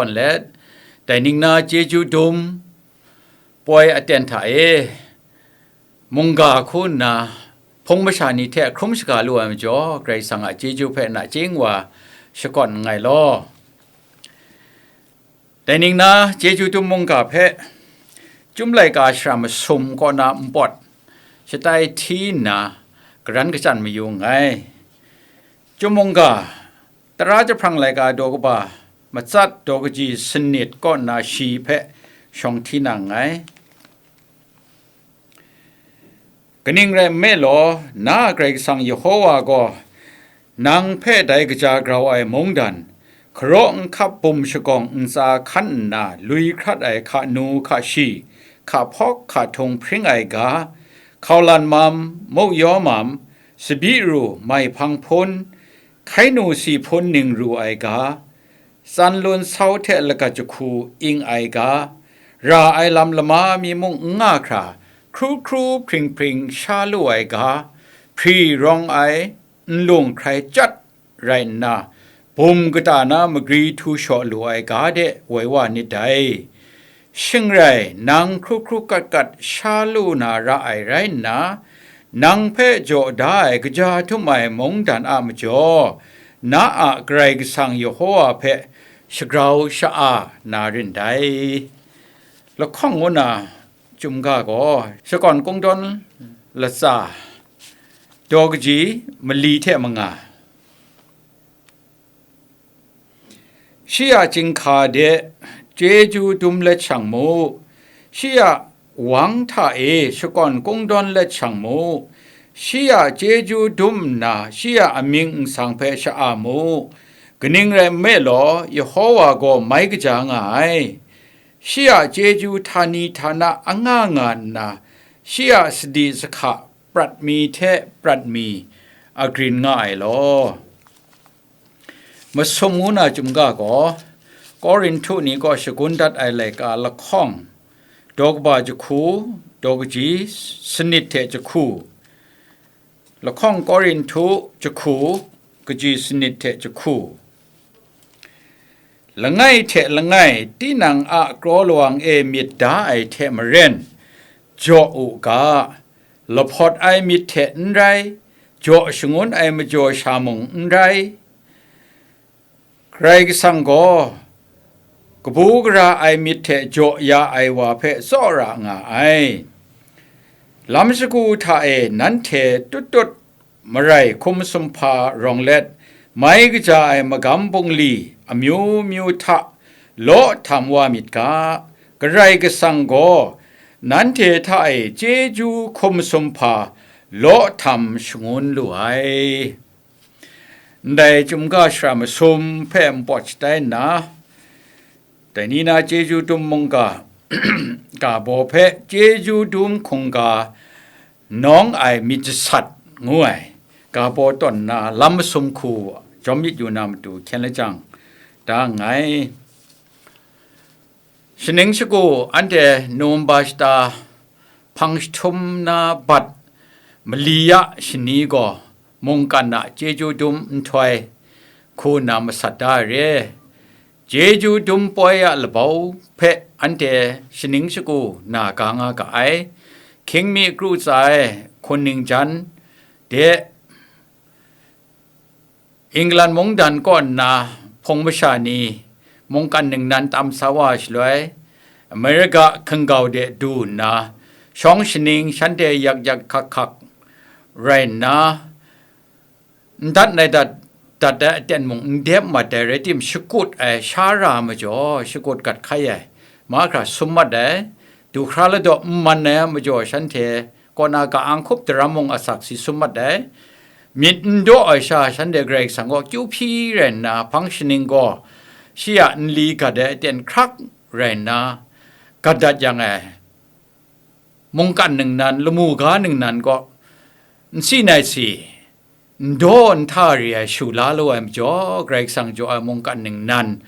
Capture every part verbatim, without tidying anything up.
shakawn let, dai ning na chyeju dum poi aten hta e mungga hku nna hpung masha ni hte hkrum shaga lu ai majaw, Karai Kasang a chyeju hpe nachying wa shakawn nngai law. Dai ning na chyeju dum mungga hpe Chyum laika shara masum kaw na npawt shatai hti nna karan kachyan mayu nngai. Chyum mungga, tara jahprang laika daw kaba matsat daw kaji sanit kaw na shi hpe shawng hti na nngai. Kaning rai nme law, na a Karai Kasang Yehova gaw nang hpe dai kaja grau ai mungdan, hkaraw nhkap bum shagawng ntsa hkan nna lui hkrat ai hka nu hka shi, hka hpawk hka htung hpring ai ga, hkaulan mam, muk yaw mam, sabi ru, mai hpang hpun, hkai nu si hpun ning ru ai ga, tsan lun sau hte lagat jahku ing ai ga, ra ai lam lama mi mung n nga hkra, hkru hkru hpring hpring sha lu ai ga, hpri rawng ai, nlung hkrai chyat rai nna, bum kata na magri htu shaw lu ai ga de woi wa nit dai. Shing rai, nang hkru hkru kat kat sha lu na ra ai rai nna, nang hpe jaw da ai kaja htum ai mungdan a majaw, na a Karai Kasang Yehova hpe shagrau sha-a na rin dai. Lahkawng ngu na Chyum ga gaw, shakawn kungdawn latsa, daw kaji mali hte manga. Shi a chyinghka de chyeju dum let shang mu, shi a wang hta e shakawn kungdawn let shang mu, shi a chyeju dum nna shi a amying nsang hpe sha-a mu, kaning rai nme law, Yehova gaw mai kaja nga ai. Shi a chyeju htani htana anga nga nna, shi a sadi sahka prat mi hte prat mi agrin nga ai law. Masum ngu na Chyum ga gaw, Korinhtu ni kaw shagun dat ai laika lahkawng, daw kaba jahku, daw kaji sanit hte jahku, lahkawng Korinhtu jahku, kaji sanit hte jahku. Langai hte langai tinang a kraw lawang e myit da ai hte maren, jaw u ga, lahpawt ai myit hte n rai, jaw shangun ai majaw sha mung n rai. Karai Kasang gaw kabu gara ai myit hte jaw ya ai wa hpe tsawra nga ai. Lam shagu hta e nanhte tut tut marai hkum sumhpa rawng let, mai kaja ai magam bungli amyu myu hta law htam wa myit ga, Karai Kasang gaw nanhte hta e chyeju hkum sumhpa law htam shangun lu ai. Ndai Chyum ga shara masum hpe npawt shatai nna, dai ni na chyeju dum mungga, ga baw hpe chyeju dum hkungga nawng ai myit jasat ngu ai ga baw tawn nna lam masum hku jawm myit yu na matu hkyen lajang da nngai. Shaning shagu anhte Nowemba shata hpang jahtum na bat mali ya shani gaw mungkan a chyeju dum nhtoi hku nna masat da ai re. Chyeju dum poi a labau hpe anhte shaning shagu na ga nga ga ai. Hkying mi kru tsa ai hkun ningjan de England mungdan kaw nna hpung masha ni mungkan ningnan tam sa wa ai shaloi, America hkinggau de du nna, shawng shaning shanhte yak yak hkak hkak rai nna, n dat nai dat, dat ai aten mung n dep mat ai rai tim, shakut ai sha ra majaw, shakut gat hkai ai, mahkra sum mat ai, du hkra ladaw n man ai a majaw, shanhte kaw na ka-ang hkup daram mung asak si sum mat ai. Myit n daw ai sha shanhte Karai Kasang kaw kyu hpyi rai nna, hpang shaning gaw shi a nli gat ai aten hkrak rai nna, gat dat yang ai mungkan ningnan, lamu ga ningnan kaw n si nai si, n daw n hta re ai shu la lu ai majaw, Karai Kasang jaw ai mungkan ningnan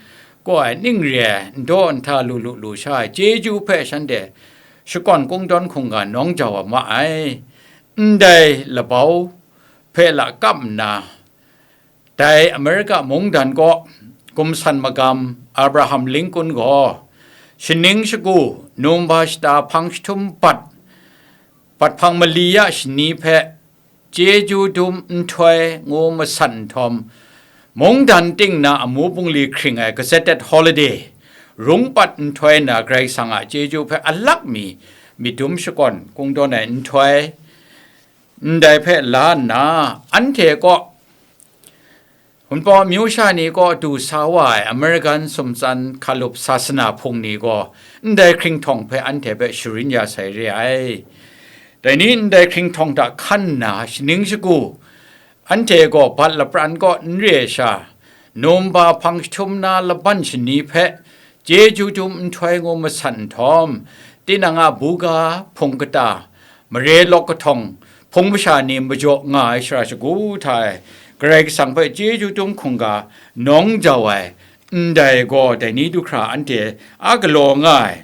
kaw ai ning re ai n daw n hta lu lu lu sha ai chyeju hpe shanhte shakawn kungdawn hkungga nawng jau wa ma ai. Ndai labau hpe lakap nna, dai Amerika mungdan kaw gumsan magam Abraham Lincoln gaw shaning shagu, numba shata hpang jahtum bat, bat hpang mali ya shani hpe chyeju dum nhtoi ngu masat nhtawm, mungdan ting na amu bungli hkring ai gazetted holiday rung pat nhtoi na Karai Kasang a chyeju hpe alak mi myit dum shakawn kungdawn ai nhtoi, ndai hpe la nna, anhte kaw, Hpunpawng amyu sha ni kaw du sa wa ai American sumtsan hkalup sasana hpung ni gaw ndai hkringhtawng hpe anhte hpe sharin ya sai re ai. Dai ni ndai hkringhtawng hta hkan nna shaning shagu, anhte gaw bat lapran kaw n re ai sha, numba hpang jahtum na laban shani hpe chyeju dum nhtoi ngu masat nhtawm, tinang a buga, hpung kata, mare lawk kahtawng, hpung masha ni majaw nga ai shara shagu hta e, Karai Kasang hpe chyeju dum hkungga nawng jau ai, ndai gaw dai ni du hkra anhte a galaw nga ai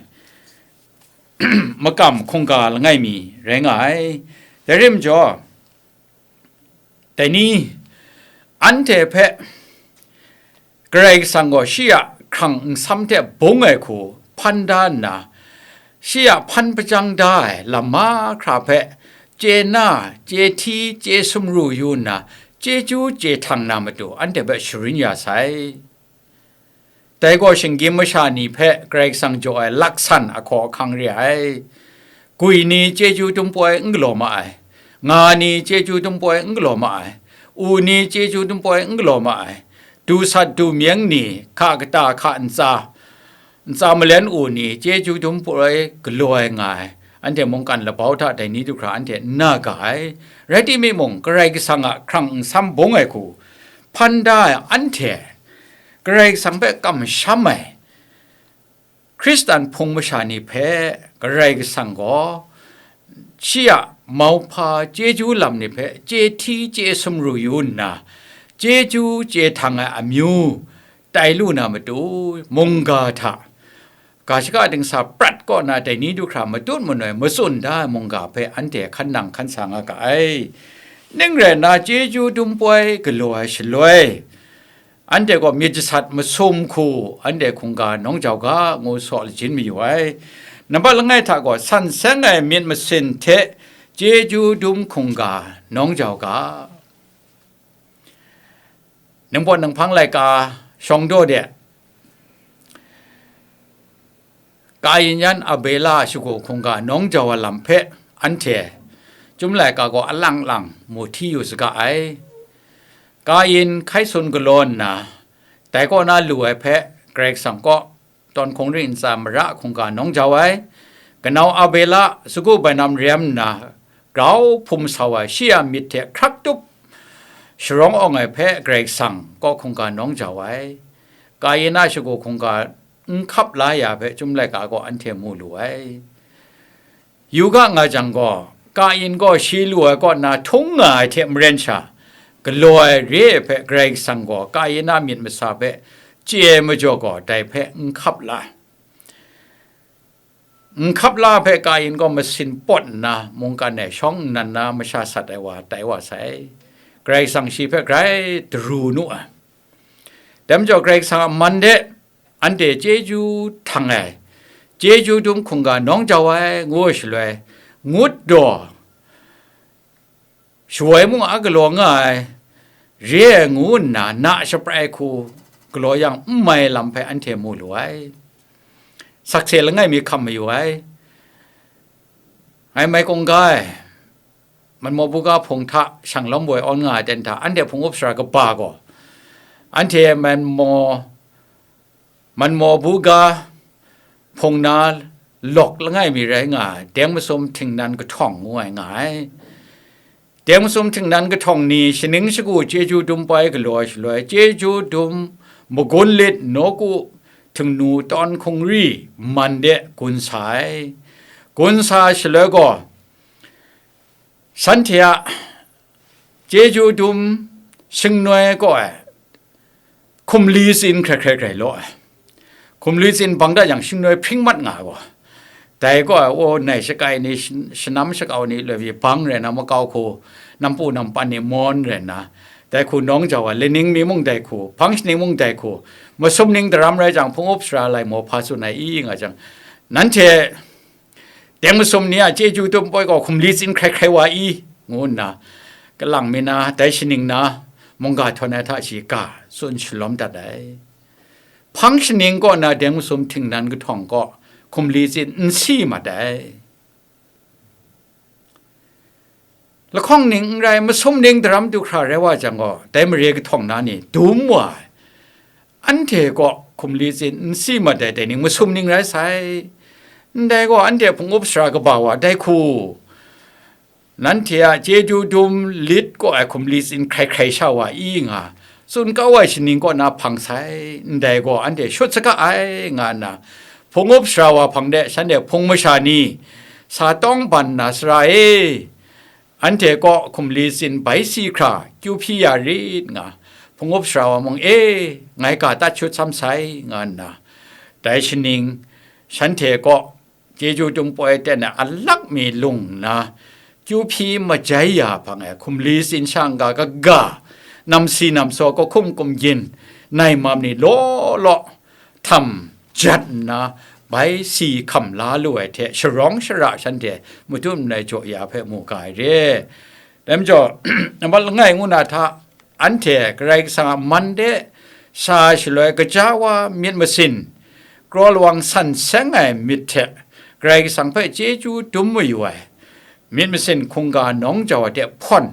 makam hkungga langai mi rai nga ai. Dai rai majaw, dai ni anhte hpe Karai Kasang gaw shi a hkrang nsam hte bung ai hku hpan da nna, shi a hpan hpajang da ai lam mahkra hpe chye na, chye hti, chye sumru yu nna, chyeju chye htang na matu anhte hpe sharin ya sai. Dai gaw shinggyim masha ni hpe Karai Kasang jaw ai laksan ahkaw ahkang re ai. Gwi ni chyeju dum poi n galaw ma ai, nga ni chyeju dum poi n galaw ma ai, u ni chyeju dum poi n galaw ma ai, du sat du myeng ni, hka kata hka ntsa, ntsa malen u ni chyeju dum poi galaw ai nga ai, anhte mungkan labau hta dai ni du hkra anhte n na ga ai. Rai timung, Karai Kasang a hkrang nsam bung ai hku hpan da ai anhte, Karai Kasang hpe kamsham ai Hkristan hpung masha ni hpe Karai Kasang gaw shi a mauhpa chyeju lam ni hpe chye hti chye sumru yu nna, chyeju chye htang ai amyu tai lu na matu, mungga hta ga shaka dingsa prat kaw na dai ni du hkra matut manoi matsun da ai mungga hpe anhte hkan nang hkan sa nga ga ai. Ning rai nna, chyeju dum poi galaw ai shaloi, anhte gaw myit jasat masum hku anhte hkungga nawng jau ga, ngu saw lajin mayu ai. Nambat langai hta gaw, san seng ai myit masin hte chyeju dum hkungga nawng jau ga. Ningpawt ninghpang laika shawng daw de, Kayin yan Abela shagu hkungga nawng jau ai lam hpe anhte Chyum laika gaw alang lang mu hti yu saga ai. Kayin hkai sun galaw nna, dai kaw na lu ai hpe Karai Kasang kaw tawn hkungri ntsa mara hkungga nawng jau ai. Kanau Abela sagu bainam rem nna, grau hpum sau ai shi a myit hte hkrak tup sharawng awng ai hpe Karai Kasang kaw hkungga nawng jau ai. Kayin a shagu hkungga n hkap la ya hpe Chyum laika gaw anhte mu lu ai. Yu ga nga jang gaw, Kayin gaw shi lu ai kaw na htung nga ai hte maren sha, galaw ai re ai hpe Karai Kasang gaw Kayin a myit masa hpe chye ai majaw gaw, dai hpe n hkap la. N hkap la hpe Kayin gaw masin pawt nna, mungkan e shawng nnan na masha sat ai wa tai wa sai. Karai Kasang shi hpe grai daru nu ai. Dai majaw, Karai Kasang a man de, anhte chyeju htang ai, chyeju dum hkungga nawng jau ai, ngu ai shaloi, ngut daw, shawoi mung a galaw nga ai, re ai ngu nna na shaprai hku galaw yang n mai lam hpe anhte mu lu ai. Sakse langai mi hkam mayu ai. Ngai mai kungga e, Manmaw buga hpung hta shang lawm woi awn nga ai ten hta, anhte hpung up sara kaba gaw, anhte Manmaw, Manmaw buga hpung na lawk langai mi rai nga ai, deng masum htingnan kahtawng ngu ai nga ai. Deng masum htingnan kahtawng ni shaning shagu chyeju dum poi galaw ai shaloi, chyeju dum magun lit nawku htingnu tawn hkungri man de gun sa ai. Gun sa ai shaloi gaw, shanhte a chyeju dum shingnoi kaw ai hkumli tsin hkrai hkrai grai law ai. Hkumli tsin bang da yang shingnoi hpring mat nga ai gaw, Dai gaw, o, nai shakai ni, shan-, shanam shakau ni loi bang rai na, makau hku, nampu nampan ni mawn rai na, dai hku nawng jau ai, laning mi mung dai hku, hpang shaning mung dai hku, masum ning daram rai jang, hpung up sara lai maw hpa tsun ai i nga jang, nanhte teng masum ni a chyeju dum poi gaw hkum li tsin hkrai hkrai wa i, ngu nna, kalang mi na, dai shaning na, mungga htawn ai hta shi ga tsun shalawm dat ai. Hpang shaning kaw na deng masum htingnan kahtawng kaw hkum li tsin n si mat ai. Lahkawng ning n rai, masum ning daram du hkra rai wa jang gaw, dai mare kahtawng na ni dum wa ai. Anhte kaw hkum li tsin n si mat ai dai ning masum ning rai sai. Ndai gaw, anhte hpung up sara kaba wa dai hku, nanhte a chyeju dum lit kaw ai hkum li tsin hkrai hkrai sha wa i nga, tsun kau ai shaning kaw na hpang sai, ndai gaw anhte shut saga ai, nga nna, hpung up sara wa hpang de shanhte hpung masha ni sa tawng ban nna, Sara e, anhte kaw hkum li tsin bai si hkra kyu hpyi ya rit, nga, hpung up sara wa mung, E, ngai ga tat shut sam sai, nga nna, dai shaning shanhte kaw chyeju dum poi ten ai alak mi lung nna, kyu hpyi majai ya hpang e hkum li tsin sha n-ga kaga, namsi namsaw, kahkum kumgyin, nai mam ni law law htam jat nna, bai si hkam la lu ai hte sharawng shara shanhte matut malai jaw ya hpe mu ga ai re. Dai majaw, nambat langai ngu na hta, anhte Karai Kasang a man de sa shaloi, kaja wa myit masin, kraw lawang san seng ai myit hte Karai Kasang hpe chyeju dum mayu ai, myit masin hkungga nawng jau ai hte hpawn,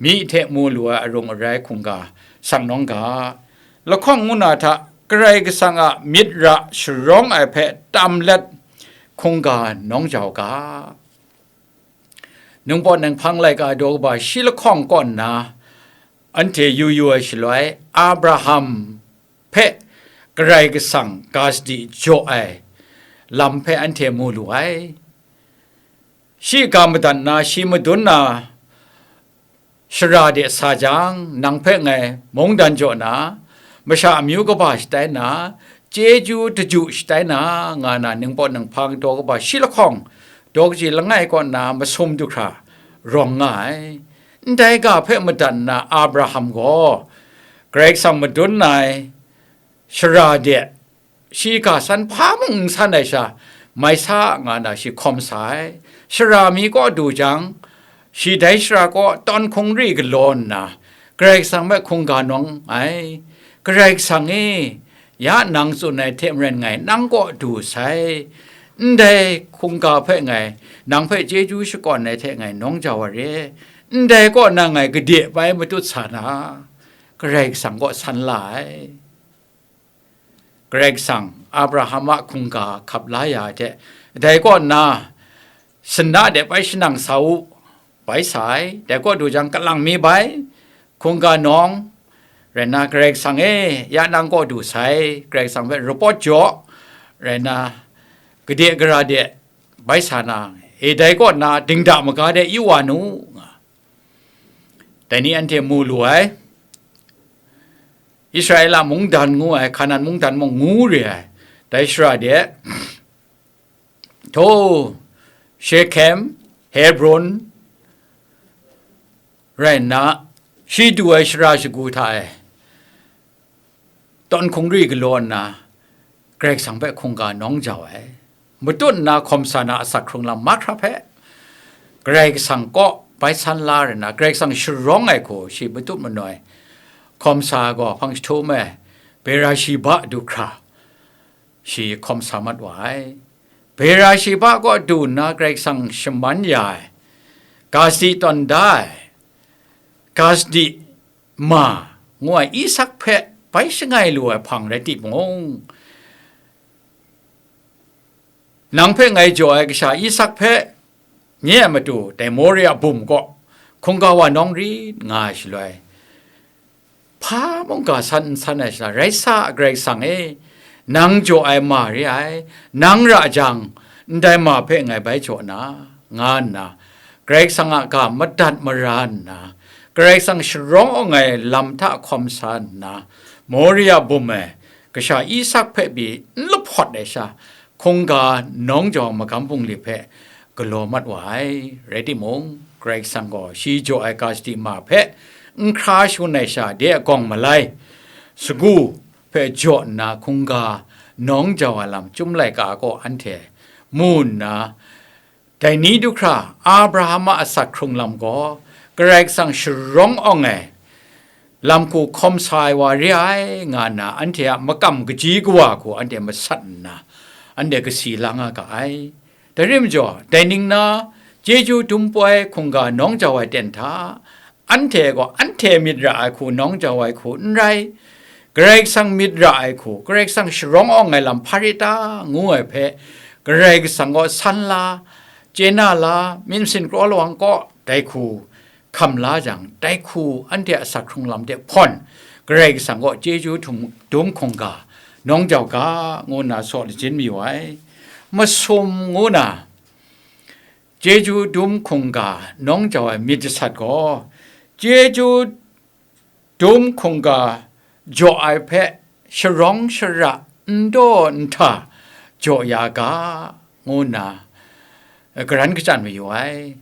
myi hte mu lu ai arung arai hkungga sang nawng ga. Lahkawng ngu na hta, Karai Kasang a myit ra sharawng ai hpe tam let hkungga nawng jau ga. Ningpawt Ninghpang laika daw kaba shi lahkawng kaw nna, anhte yu yu ai shaloi, Abraham hpe Karai Kasang ga sadi jaw ai lam hpe anhte mu lu ai. Shi ga madat nna, shi madun na shara de sa jang, nang hpe ngai mungdan jaw na, masha amyu kaba shatai na, chyeju daju shatai na, nga na ningpawt ninghpang daw kaba shi lahkawng, daw kaji langai kaw nna masum du hkra rawng nga ai. Ndai ga hpe madat nna Abraham gaw Karai Kasang madun ai shara de, shi ga san hpa mung n san ai sha, mai sa, nga na shi hkawm sa ai. Shara mi kaw du jang, shi dai shara kaw tawn hkungri galaw nna, Karai Kasang hpe hkungga nawng ai. Karai Kasang e, ya nang tsun ai hte maren ngai nang kaw du sai. Ndai hkungga hpe ngai, nang hpe chyeju shakawn ai hte ngai nawng jau ai re. Ndai kaw na ngai gade bai matut sa na, Karai Kasang kaw san la ai. Karai Kasang Abraham a hkungga hkap la ya ai hte, dai kaw nna, sanda de bai shanang sa u, bai sa ai. Dai kaw du jang, kalang mi bai, hkungga nawng, rai nna, Karai Kasang e, ya nang kaw du sai, Karai Kasang hpe rapawt jaw, rai nna, gade gara de bai sa na, e, dai kaw nna, dingda maga de yu wa nu, nga. Dai ni anhte mu lu ai. Israela mungdan ngu ai, Hkanan mungdan mung ngu re ai, dai shara de, htaw, Shekhem, Hebron, rai nna, shi du ai shara shagu hta e, tawn hkungri galaw nna, Karai Kasang hpe hkungga nawng jau ai. Matut nna hkawm sa na asak hkrung lam mahkra hpe, Karai Kasang kaw bai san la rai nna, Karai Kasang sharawng ai hku shi matut manoi hkawm sa ai gaw, hpang jahtum e, Bera-shiba du hkra, shi hkawm sa mat wa ai. Bera-shiba kaw du nna Karai Kasang shaman ya ai, ga sadi tawn da ai, ga sadi ma ngu ai Isak hpe bai shangai lu ai hpang rai timung, nang hpe ngai jaw ai kasha Isak hpe nye a matu dai Moria bum kaw hkungga wa nawng rit nga ai shaloi, hpa mungga san n san ai sha, rai sa, Karai Kasang e, nang jaw ai ma re ai, nang ra jang, ndai ma hpe ngai bai jaw na, nga nna, Karai Kasang a ga madat mara nna, Karai Kasang sharawng awng ai lam hta hkawm sa nna, Moria bum e kasha Isak hpe pyi n lahpawt ai sha, hkungga nawng jau magam bungli hpe galaw mat wa ai. Rai timung, Karai Kasang gaw shi jaw ai ga sadi ma hpe n hkra shangun ai sha de a gawng malai, sagu hpe jaw nna hkungga nawng jau ai lam Chyum laika kaw anhte mu nna, dai ni du hkra Abraham a asak hkrung lam gaw Karai Kasang sharawng awng ai lam hku hkawm sa ai wa re ai, nga nna anhte a makam kaji kawa hku anhte masat nna, anhte kasi la nga ga ai. Dai rai majaw, dai ning na, chyeju dum poi hkungga nawng jau ai ten hta, anhte gaw anhte myit ra ai hku nawng jau ai hku n rai, Karai Kasang myit ra ai hku, Karai Kasang sharawng awng ai lam hpa rit ta, ngu ai hpe, Karai Kasang gaw san la, chye na la, myit masin kraw lawang kaw, dai hku hkam la jang, dai hku anhte a asak hkrung lam de hpawn, Karai Kasang gaw chyeju dum, dum hkungga nawng jau ga, ngu nna saw lajin mayu ai. Masum ngu na, chyeju dum hkungga nawng jau ai myit jasat gaw, chyeju dum hkungga jaw ai hpe sharawng shara n daw n hta jaw ya ga, ngu nna, eh, karan kachyan mayu ai.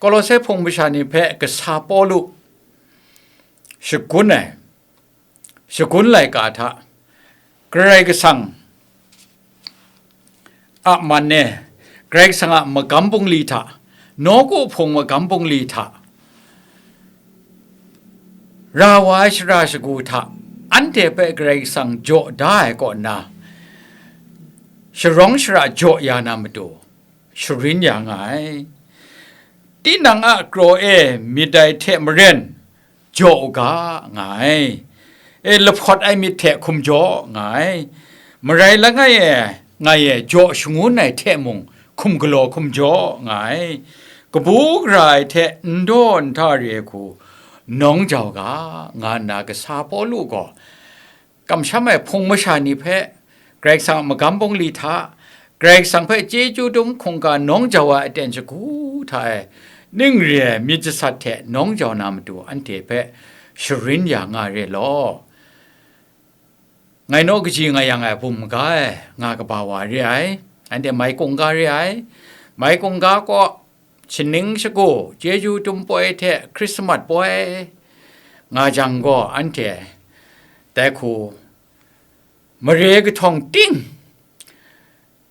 Kolose hpung masha ni hpe kasa Pawlu shagun ai, shagun laika hta, Karai Kasang a man e, Karai Kasang a magam bungli hta, nawku hpung magam bungli hta, ra wa ai shara shagu hta, anhte hpe Karai Kasang jaw da ai kaw nna, sharawng shara jaw ya na matu, sharin ya nga ai. Tinang a kraw e myit dai hte maren jaw u ga, nga ai. E, lahpawt ai myit hte hkum jaw, nga ai. Marai langai e, ngai e jaw shangun ai hte mung hkum galaw hkum jaw, nga ai. Kabu gara ai hte n daw n hta re ai hku nawng jau ga, nga nna kasa Pawlu gaw kamsham ai hpung masha ni hpe, Karai Kasang a magam bungli hta, Karai Kasang hpe chyeju dum hkungga nawng jau ai aten shagu hta e, ning re ai myit jasat hte nawng jau na matu anhte hpe sharin ya nga re law. Ngai naw kaji nga yang ai bum maga e, nga kaba wa re ai, anhte mai kungga re ai, mai kungga kaw, shaning shagu, chyeju dum poi hte Hkrismat poi nga jang gaw, anhte dai hku mare kahtawng ting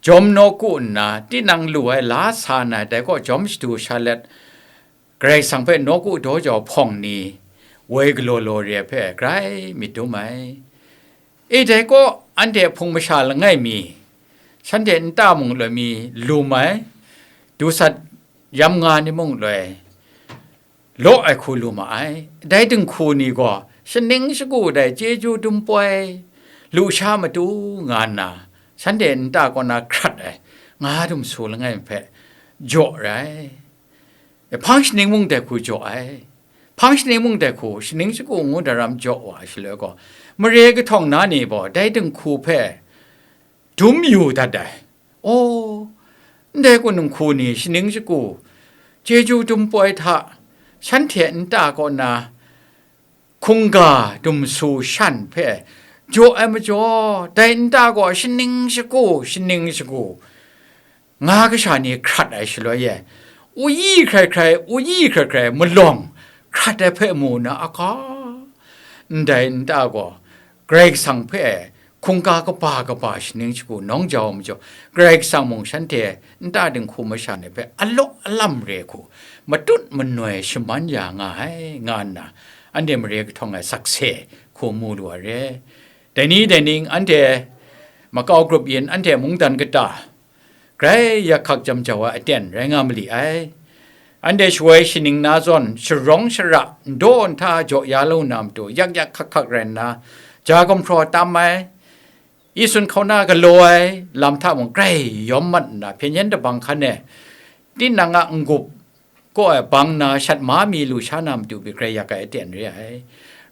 jawm nawku nna, tinang lu ai la sa na dai kaw jawm shadu sha let, Karai Kasang hpe nawku daw jau hpawng ni woi galaw law re ai hpe grai myit dum ai. E, dai kaw, anhte hpung masha langai mi, shanhte nta mung loi mi lum ai, dusat yam nga ni mung loi law ai hku lu ma ai. Dai dinghku ni gaw shaning shagu dai chyeju dum poi lusha matu nga nna, shanhte nta kaw na hkrat ai nga dum su langai hpe jaw rai. E, hpang shaning mung dai hku jaw ai. Hpang shaning mung dai hku, shaning shagu ngu daram jaw wa ai shaloi gaw, mare kahtawng na ni gaw dai dinghku hpe dum yu dat ai. Aw, ndai kunung hku ni shaning shagu, chyeju dum poi hta, shanhte nta kaw na hkungga dumsu shan hpe jaw ai majaw, dai nta gaw shaning shagu, shaning shagu, nga kasha ni hkrat ai shaloi e, uyi hkrai hkrai, uyi hkrai hkrai malawng hkrat ai hpe mu na a ga? Ndai nta gaw Karai Kasang hpe hkungga kaba kaba shaning shagu nawng jau ai majaw, Karai Kasang mung shanhte nta dinghku masha ni hpe alaw alam re hku matut manoi shaman ya nga ai, nga nna anhte mare kahtawng ai sakse hku mu lu ai re. Dai ni dai ning, anhte makau grup yin, anhte mungdan kata, grai yak hkak jam jau ai aten rai nga mali ai. Anhte shawoi shaning na zawn sharawng shara n daw n hta jaw ya lu na matu, yak yak hkak hkak rai nna, ja gumhpraw tam ai, isun hkauna galaw ai lam hta mung grai yawm mat nna, hpyen yen dabang hkan e tinang a n-gup kaw ai bang na shat ma mi lu sha na matu pyi grai yak ai aten re ai.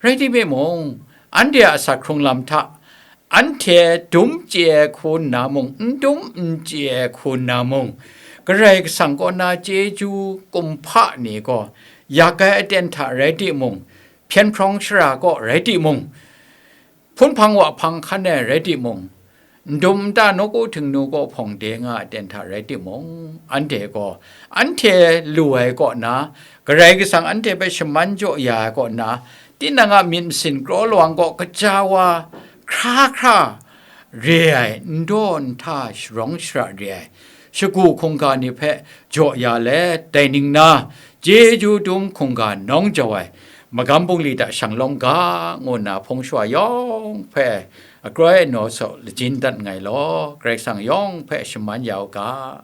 Rai timung, anhte a asak hkrung lam hta, anhte dum chye ai hku nna mung, n dum n chye ai hku nna mung, Karai Kasang kaw na chyeju kumhpa ni gaw yak ai aten hta rai timung, hpyen hprawng shara kaw rai timung, hpun hpang wa hpang hkan e rai timung, n dum n ta nawku Htingnu kaw hpawng de nga ai ten hta rai timung, anhte gaw, anhte lu ai kaw na, Karai Kasang anhte hpe shaman jaw ya ai kaw na, tinang a myit masin kraw lawang kaw kaja wa, hkra hkra re ai, n daw n hta sharawng shara re ai, shagu hkungga ni hpe jaw ya let, dai ning na, chyeju dum hkungga nawng jau ai, magam bungli hta shanglawng ga, ngu nna hpung shawa yawng hpe akroi anaw saw lajin dat nngai law, Karai Kasang yawng hpe shaman ya u ga.